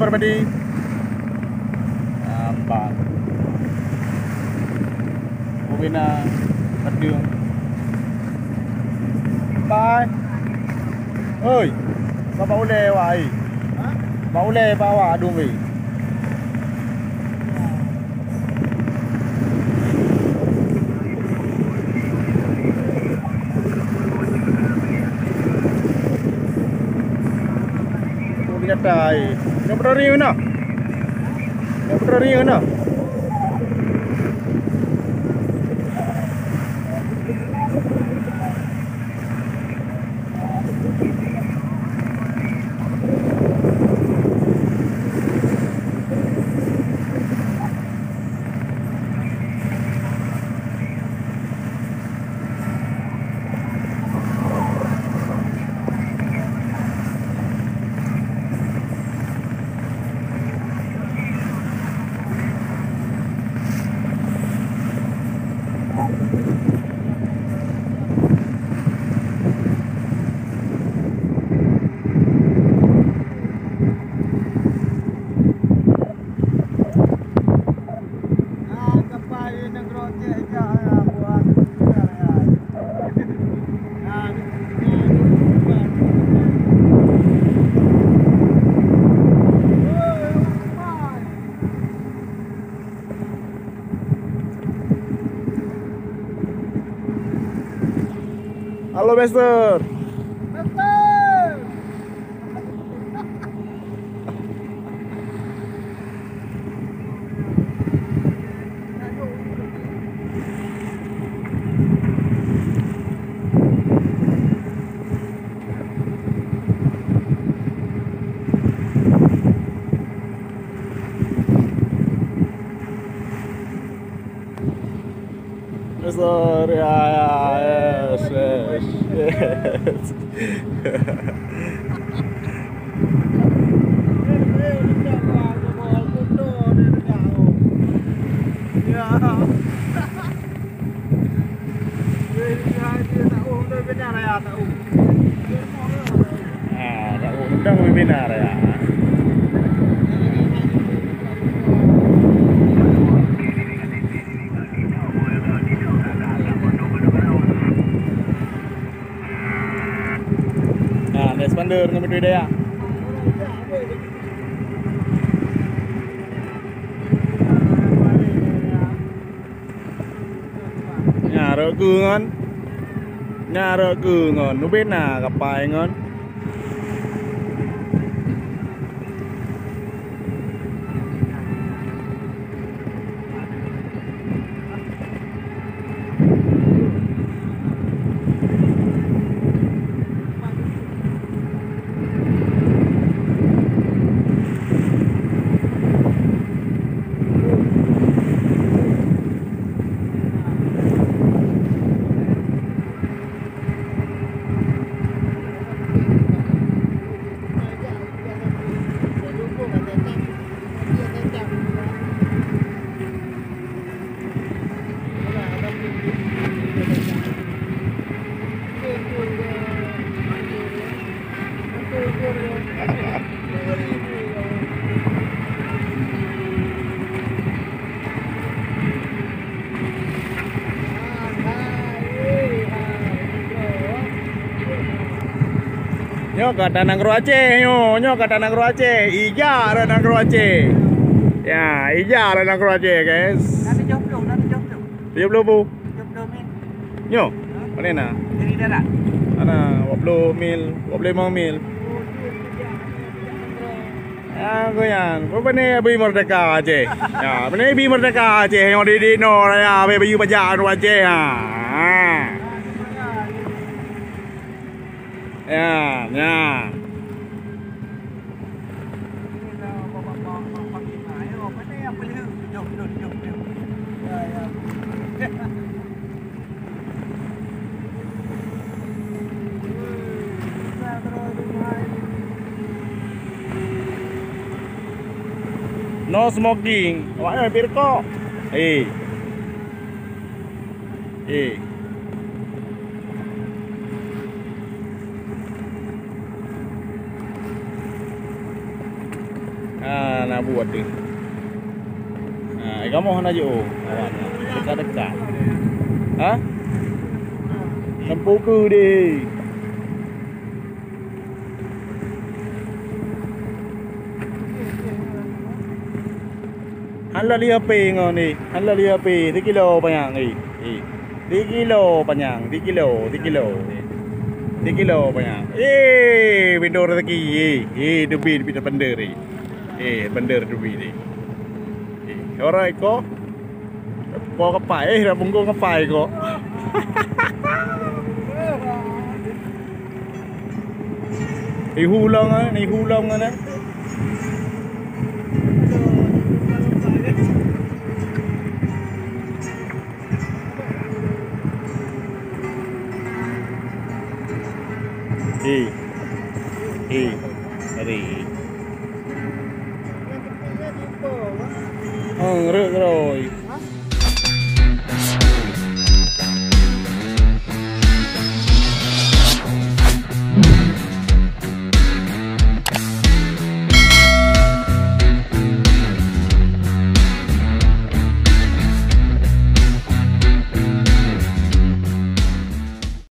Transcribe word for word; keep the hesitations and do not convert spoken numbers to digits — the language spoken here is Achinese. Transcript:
Perpadi. Nampak. Ubina, pedung. Bye. Oi. Bapak ulèe wai. Bapak ulèe bawa dong wei. Nyata ai. Nyok peutari na. Nyok peutari na. Halo, Master. Sorry, ah, yes, yes, yes. Ah, tak undang webinar ya. Nah, ada spanduk ngon beutôi daya. Nya rot keu ngon. Nya rot keu ngon. Ubena kapai ngon. Nyoe ka tanang Aceh, nyoe, nyoe ka tanang Aceh. Ija rot nanggroe Aceh. Ya, ija rot nanggroe Aceh, guys. Tujuh puluh bu. Nyoe, mana na? Ana dua puluh mil, dua puluh lima mil. Ah, goyan. Apa ni Abi Merdeka Aceh? Ya, apa ni Abi Merdeka Aceh yang di di no raya, Abi baju pajak anu Aceh ha. Ha. Ya, ya. No smoking. Awak nyan pih rukok. Eh. Eh. Ha, na buet deh. Ha, eh, kamoe hana jiôh. Awak na dekat-dekat. Ha? Lampu keu deh. Han lôn li H P ngon ni. Han lôn li H P. Sikilo panyang ni. Eh. Sikilo panyang, sikilo, sikilo. Sikilo panyang. Eh, pintoe raseuki. Eh, eh, teubiet, teubiet bendera ni. Eh, bendera teubiet ni. Eh, orang iko. Ko kapai, eh, dah bungkong kapai ko. Ihu long, eh, ihu long, eh. Eh. Eh. Hari. Oh, ngerek keroi.